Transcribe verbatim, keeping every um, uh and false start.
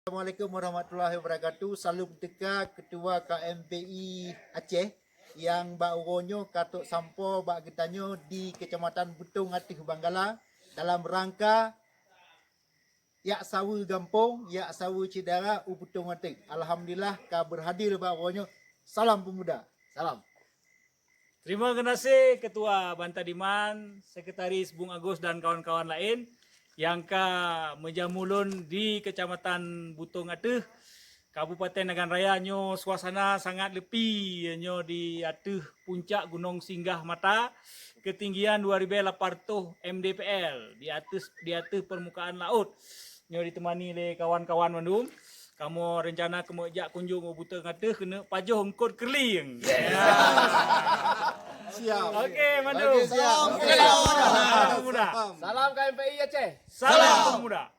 Assalamualaikum warahmatullahi wabarakatuh. Saleuem teuka Ketua K M P I Aceh nyang bak uroe nyoe ka trok sampoe bak geutanyoe di Kecamatan Butong Ateuh Banggala dalam rangka yak saweue gampông, yak saweue syedara u Butong Ateuh. Alhamdulillah ka beurhadir bak uroe nyoe. Salam peumuda. Salam. Terima kasih Ketua Bantadiman, Sekretaris Bung Agus dan kawan-kawan lain nyang ka meujamulon di Kecamatan Butong Ateuh, Kabupaten Nagan Raya. Nyoe suasana sangat leupi nyoe di ateueh puncak Gunong Singgah Mata, ketinggian dua ribu lapan ratus M D P L, di ateueh, di ateueh permukaan laut. Nyoe ditemani lé kawan-kawan mandum. Kamoe rencana kamoe jak kunjung u Butong Ateuh keuneuk pajoh eungkot keulieng. Siap. Oke, mandum. Oke, siap. Oke, salam. Salam muda. Salam. Salam K M P I Aceh. Salam muda.